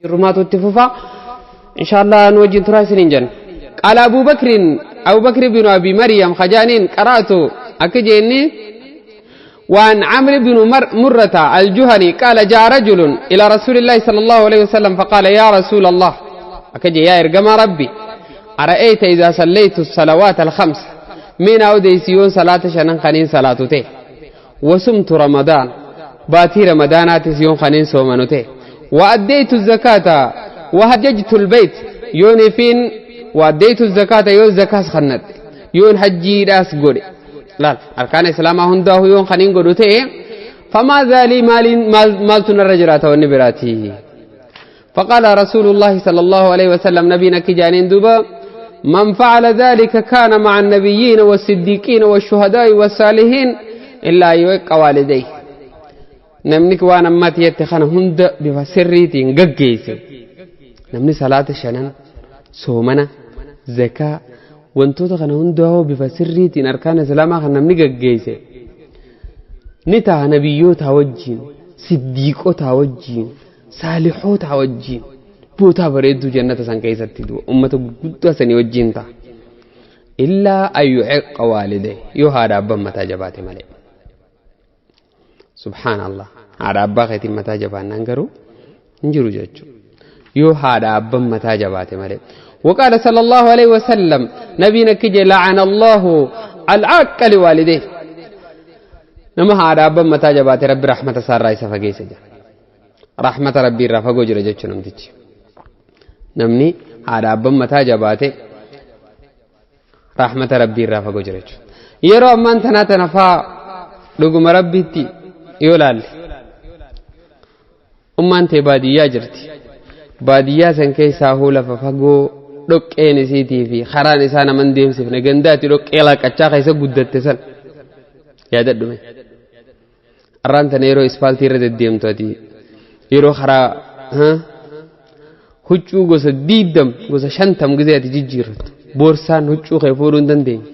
Jirrumaatu itti fufa. Inshallah nu wajjin turaa isiniin jenna. Qaala Abu Bakrin Abu Bakr bin Abi Maryam khajaaniin qara'atu akka jeenni وعن عمرو بن مرة الجهني قال جاء رجل إلى رسول الله صلى الله عليه وسلم فقال يا رسول الله أكجي يا إرجم ربي أرأيت إذا صليت الصلوات الخمس من أوديسيون صلاة شنن خنين صلاته وصمت رمضان باتي رمضانات سيون خنين صومنته وأديت الزكاة وحججت البيت يونفين وأديت الزكاة يون زكاة خنت يون حجي راس قولي لا أركان الإسلام هنده يون خنين قولته فما لي مال مالتنا الرجلات والنبراتي. فقال رسول الله صلى الله عليه وسلم نبينا كجانين دوبا من فعل ذلك كان مع النبيين والصديقين والشهداء والصالحين إلا يوقع والديه. نمنك وانا ما تيتخن هند بفسريتين قجيس نمني صلاة شنن صومنا زكاة وانتو تخن هند هو بفسريتين أركان الإسلام خن نمني قجيس نتا نبيوتا وجين صديقوتا وجين صالحوتا وجين بوتا بريدو جنة سان كيستي دو أمة قدوة سني وجين تا إلا أن يعق والديه يهاد أبا متى جباتي ملئ. سبحان الله haadha abbaa keetiin mataa jabaannaan garuu hin jiru jechuudha. Yoo haadha abbaan mataa jabaate malee. وقال صلى الله عليه وسلم نبينا كجي لعن الله العاق لوالديه. نما haadha abbaan mataa jabaate rabbi rahmata isaarraa isa fageesse jira. Rahmata rabbii irraa fagoo jira jechuudha namtichi. Namni haadha abbaan mataa jabaate rahmata rabbii irraa fagoo jira jechuudha. Yeroo ammaan tanaa tana faa dhuguma rabbiitti yoo laalle ummaan tee baadiyyaa jirti. Baadiyyaa san keessaa hoo lafa fagoo dhoqqeen isiitii fi karaan isaa naman deemsifne gandaatti dhoqqee laaqachaa keessa guddatte san yaadadhume. Arraan tana yeroo ispaaltii irra deddeemtu ati yeroo karaa huccuu gosa 20 gosa 50 gizee ati jijjiirrattu boorsaan huccuu kee fuudhuu hin dandeenye.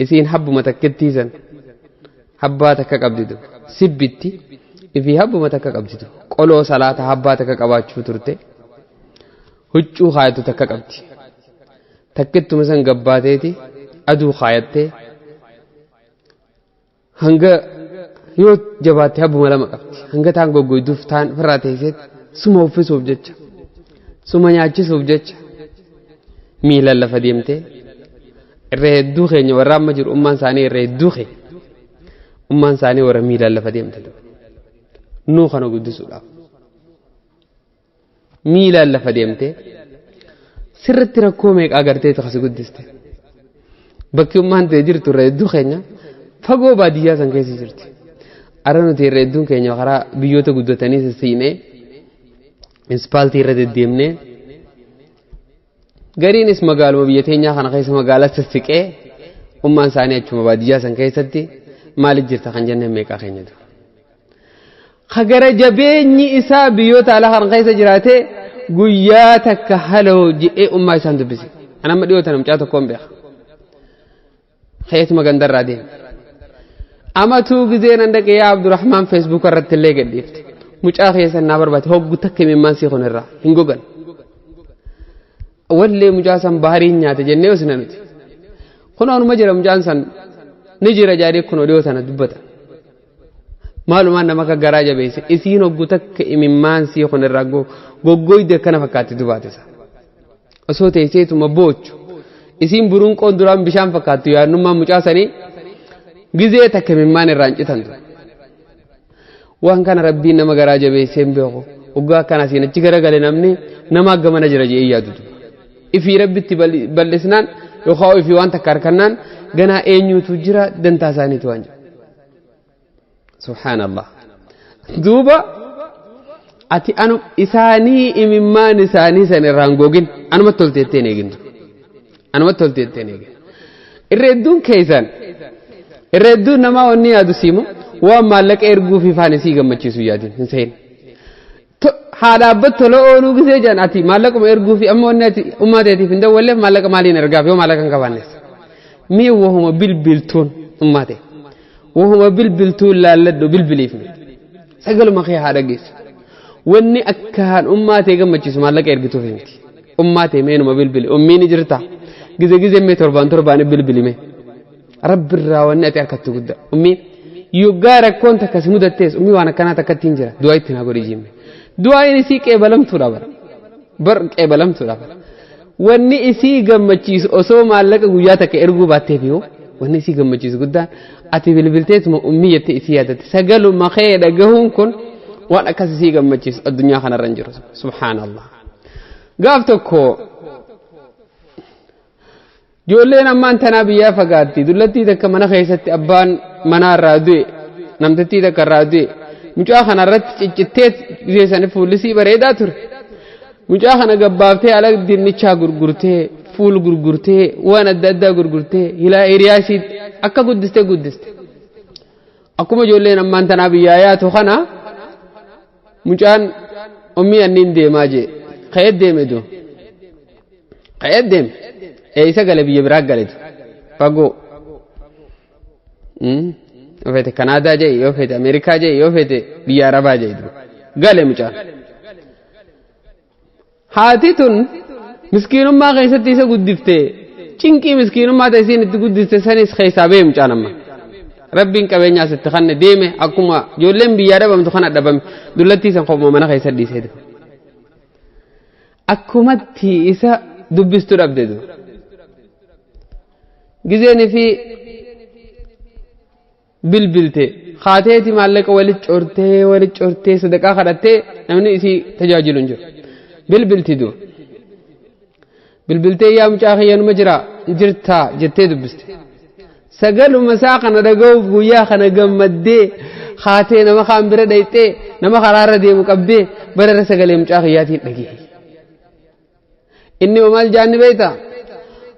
Isiin habbuma takkittii san habbaa takka qabditu sibbitti ifii habbuma takka qabditu qoloo salaata habbaa takka qabaachuu turte huccuu kaayatu takka qabdi takkittuma san gabbaateeti aduu kaayattee hanga yoo jabaatte habbuma lama qabdi hanga taan goggoyduuf taan firraa teesseet suma uffisuuf jecha suma nyaachisuuf jecha miilaan lafa deemtee irra hedduu keenya warra amma jiru ummaan isaanii irra hedduu keenya ummaan isaanii warra miilaan lafa deemte nuu kana guddisuudhaaf miilaan lafa deemte sirritti rakkoo meeqa agartee kasi guddiste bakki ummaan ta'e jirtu irra hedduu keenya fagoo baadiyyaa san keessa jirti. Arra nuti irra hedduun keenya karaa biyyoota guddatanii sissinee ispaaltii irra deddeemnee gariinis magaaluma biyya teenyaa kana keessa magaalaa sissiqee ummaan isaanii achuma baadiyyaa san keessatti maaliif jirta kan jenneen meeqaa keenya dura. Kagara jabeenyi isaa biyyoota alaa kan keessa jiraate guyyaa takka haloo je'ee ummaa isaan dubbise. Ani amma dhiyoota namcaa tokkoon beeka. Keetuma gandarraa deeme. Amatuu gizee nan dhaqee yaa Abdurrahmaan feesbuuk irratti illee gadhiifte. Mucaa keessan naa barbaade hoggu takka imimmaan sii kun irraa hin gogan. Wallee mucaa san bahariin nyaate jennee osina nuti. Kun anuma jira mucaan san ni jira jaadee kun dhiyoo tana dubbata. Maalumaan nama akka garaa jabeesse isiin hoggu takka imimmaan sii kun irraa goggoyde akkana fakkaatti dubaate isa. Osoo teesseetuma boochu isiin burunqoon duraan bishaan fakkaattu yaadnummaan mucaa sanii gizee takka imimmaan irraa hin citan ture. Waan kana rabbiin nama garaa jabeessee hin beeku. Hoggaa akkana asiin achi garagale namni nama akka mana jira jedhee yaadu ture. Ifii rabbitti bal'isnaan yookaan ifii waan takka harkannaan ganaa eenyuutu jira dantaa isaaniitu waan jedhu. Subhaanallah. Duuba ati anu isaanii imimmaan isaanii san irraa hin gogin anumatti tolteettee hin eegin. Anumatti tolteettee hin eegin. Irra hedduun keessan irra hedduun namaa wanni yaadu siimu waan maallaqa erguu fi faan isii gammachiisu yaadin hin sehin. Haadha abbatti tola ooluu gisee jedhan ati maallaquma erguu fi amma wanni ati ummaa teetiif hin dawwalleef maallaqa maaliin ergaaf yoo maallaqa hin qabaannes. Mee wahuma bilbiltuun ummaa ta'e. Wahuma bilbiltuun laalladhu bilbiliif. Sagaluma kee haa dhageessu. Wanni akkaan ummaa ta'e gammachiisu maallaqa ergituuf miti. Ummaa ta'e meenuma bilbili, ummii ni jirta. Gize gize mee torbaan torbaan bilbilime. Rabbirraa wanni ati harkattu guddaa. Ummii yoggaa rakkoon takka si mudattees ummii waan akkanaa takkatti hin jira. Du'aa itti naa godhi jimme. Du'aan isii qeebalamtuudha bara. Bar qeebalamtuudha bara. Wanni isii gammachiisu osoo maallaqa guyyaa takka erguu baatteef yoo wanni isii gammachiisu guddaan ati bilbilteetuma ummii jettee isii yaadatte sagaluma kee dhagahuun kun waan akkas isii gammachiisu addunyaa kanarra hin jiru. Subhaanallah. Gaaf tokko ijoolleen ammaan tanaa biyyaa fagaatti dullattii takka mana keessatti abbaan manaa irraa du'e, namtittii takka irraa du'e, mucaa kana irratti ciccittee geessanii fuullisii bareedaa ture. Mucaa kana gabbaaftee ala dinnichaa gurgurtee, fuul gurgurtee, waan adda addaa gurgurtee, hilaa hiriyaa isii akka guddistee guddiste. Akkuma ijoolleen ammaan tanaa biyyaa yaatu kana mucaan ummii anniin deemaa jee ka'ee deeme du ka'ee deeme eessa gale biyya biraa galetu fagoo yoo feete Kanaadaa jee, yoo feete Ameerikaa jee, yoo feete biyya Arabaa jee gale mucaan. Haati tun miskiinummaa keessatti isa guddifte, cinqii miskiinummaa ta'e isiin itti guddiste sanis keessaa ba'e mucaan amma. Rabbiin qabeenyaa sitti kanne deeme, akkuma ijoolleen biyyaa dhabamtu kana dhabame, dullattii san kopuma mana keessa dhiisee. Akkumatti isa dubbistu dhabde du. Gizeenii fi bilbilte kaateeti maallaqa walitti cortee walitti cortee sadaqaa kadhattee namni isii tajaajilu hin jiru. Bilbilti du. Bilbiltee yaa mucaa kiyya numa jira jirtaa jettee dubbiste. Sagaluma isaa kana dhaga'uuf guyyaa kana gammaddee haatee nama kaan bira dhayxee nama karaarra deemu qabdee bararra sagalee mucaa kiyyaatiin dhagee. Inni maal jaanni beektaa?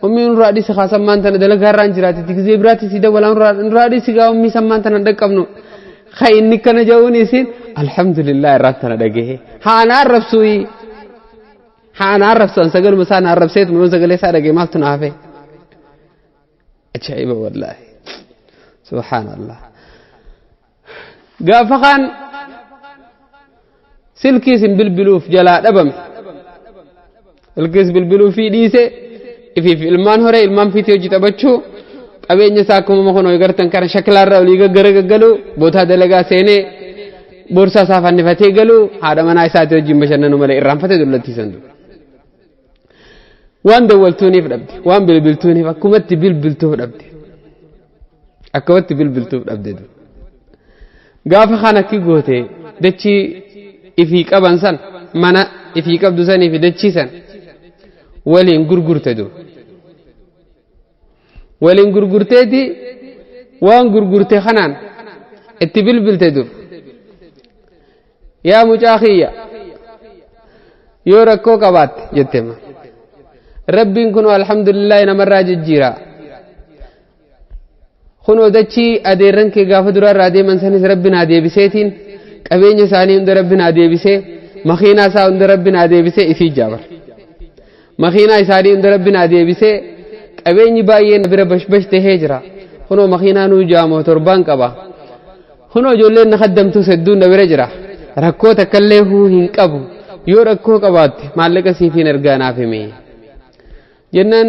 Ummii nurraa dhisi kaa sammaan tana dalagaa irraan jiraate gisee biraatti si dabalaa nurraa dhisi gaa ummii sammaan tana hin dhaqqabnu. Ka inni kana ja'uun isin alhamdulillah irraan tana dhagahe. Haa na arrabsuuyi. Haa na arrabsan sagaluma isaa na arrabseetu yoo sagalee isaa dhagahe maaltu na hafe. Ajaa'iba wallaahi. Subhaanallah. Gaafa kaan silkiis hin bilbiluuf jalaa dhabame. Silkiis bilbiluu fi dhiise ifiif ilmaan horee ilmaan fiitii hojii taphachuu, qabeenya isaa akkuma kun gartan kana shakilaarraa olii gaggara gaggaluu, bootaa dalagaa seenee boorsaa isaa fannifatee galuu, haadha manaa isaatii wajjin bashannanu malee irraanfate dullattiisan dura. Waan dawwaltuuniif dhabde, waan bilbiltuuniif akkumatti bilbiltuuf dhabde. Akkumatti bilbiltuuf dhabde dur. Gaafa kana akki goote dachii ifii qaban san, mana ifii qabdu sanii fi dachii san waliin gurgurte dur. Waliin gurgurteeti waan gurgurte kanaan itti bilbilte dur. Yaa mucaa kiyya, yoo rakkoo qabaatte jettema. Rabbiin kunoo alhamdulillahi namarraa jijjiira. Kunoo dachii adeerran kee gaafa duraarraa deeman sanis rabbi naa deebiseetiin, qabeenya isaanii hunda rabbi naa deebisee, makiinaa isaa hunda rabbi naa deebisee, isii jaabar. Makiinaa isaanii hunda rabbi naa deebisee, qabeenyi baay'een bira bashbash tahee jira. Kunoo makiinaa nuu jaamoo torbaan qaba. Kunoo ijoolleen na kaddamtus hedduun na bira jira. Rakkoo takkallee huu hin qabu. Yoo rakkoo qabaatte maallaqa siifiin ergaa naaf himi. Jennaan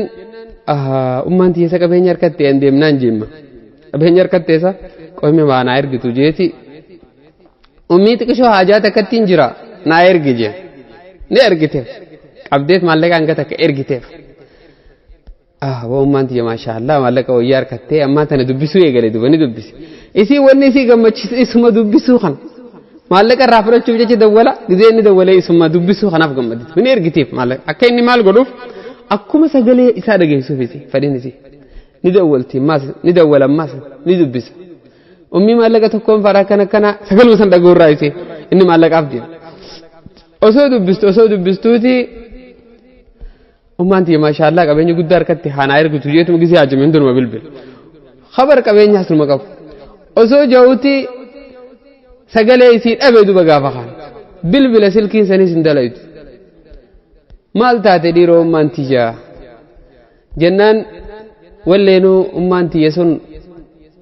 ummaan tiyya isa qabeenya harkattee an deemnaan jeemma. Qabeenya harkattee isa qoyme maa naa ergitu jeeti. Ummii xiqishoo haajaa takkattiin jira naa ergi jee. Ni ergiteef. Qabdeet maallaqa hanga takka ergiteef. Ummaan tiyya maashaallah maallaqa wayyaa harkattee ammaa tana dubbisuu eegale duba ni dubbise. Isii wanni isii gammachiisu isuma dubbisuu kana. Maallaqa irraa fudhachuuf jecha dawwala gizee inni dawwalee isuma dubbisuu kanaaf gammaddi. Ni ergiteef maallaqa akka inni maal godhuuf akkuma sagalee isaa dhageessuuf isii fedhiin isii. Ni dawwalti ammaas ni dawwala ammaas ni dubbisa. Ummii maallaqa tokkoon fara akkana akkana sagaluma san dhaga'uurraa isii inni maallaqaaf deema. Osoo dubbistu osoo dubbistuuti ummaan tiyya maashaallah qabeenya guddaa harkatti haanaa ergitu jeetuma gisee haajame hundinuma bilbila. Khabar qabeenyaas numa qabu. Osoo ja'uuti sagalee isii dhabe duba gaafa kaan. Bilbila silkiin sanis hin dalaytu. Maal taate dhiiroo ummaan tiyya? Jennaan walleenuu ummaan tiyya sun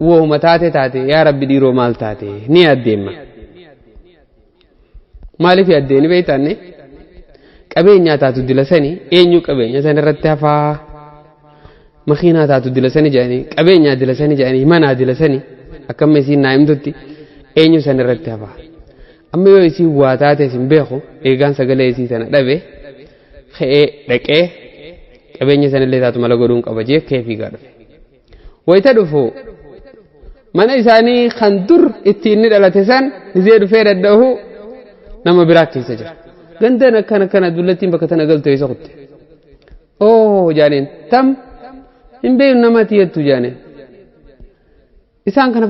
wohuma taate taate yaa rabbi dhiiroo maal taate ni yaaddeemma. Maaliif yaaddee ni beektaanne qabeenyaa taatu dila sani eenyu qabeenya san irratti hafaa, makiinaa taatu dila sani jedhanii, qabeenyaa dila sani jedhanii, manaa dila sani, akkamma isiin naa himtutti eenyu san irratti hafaa. Amma yoo isiin waa taate isin beeku, eegaan sagalee isii tana dhabe ka'ee dhaqee qabeenya sanillee taatu mala godhuun qaba jee ka'ee fiigaa dhufe. Wayita dhufu mana isaanii kan dur itti inni dhalate san gizee dhufee dadhahu nama biraa keessa jira. Gandaan akkana akkana dullattiin bakka tana galtu eessa kutte? Oo jaaneen, tam hin beeknu nama tiyattu jaaneen. Isaan kana.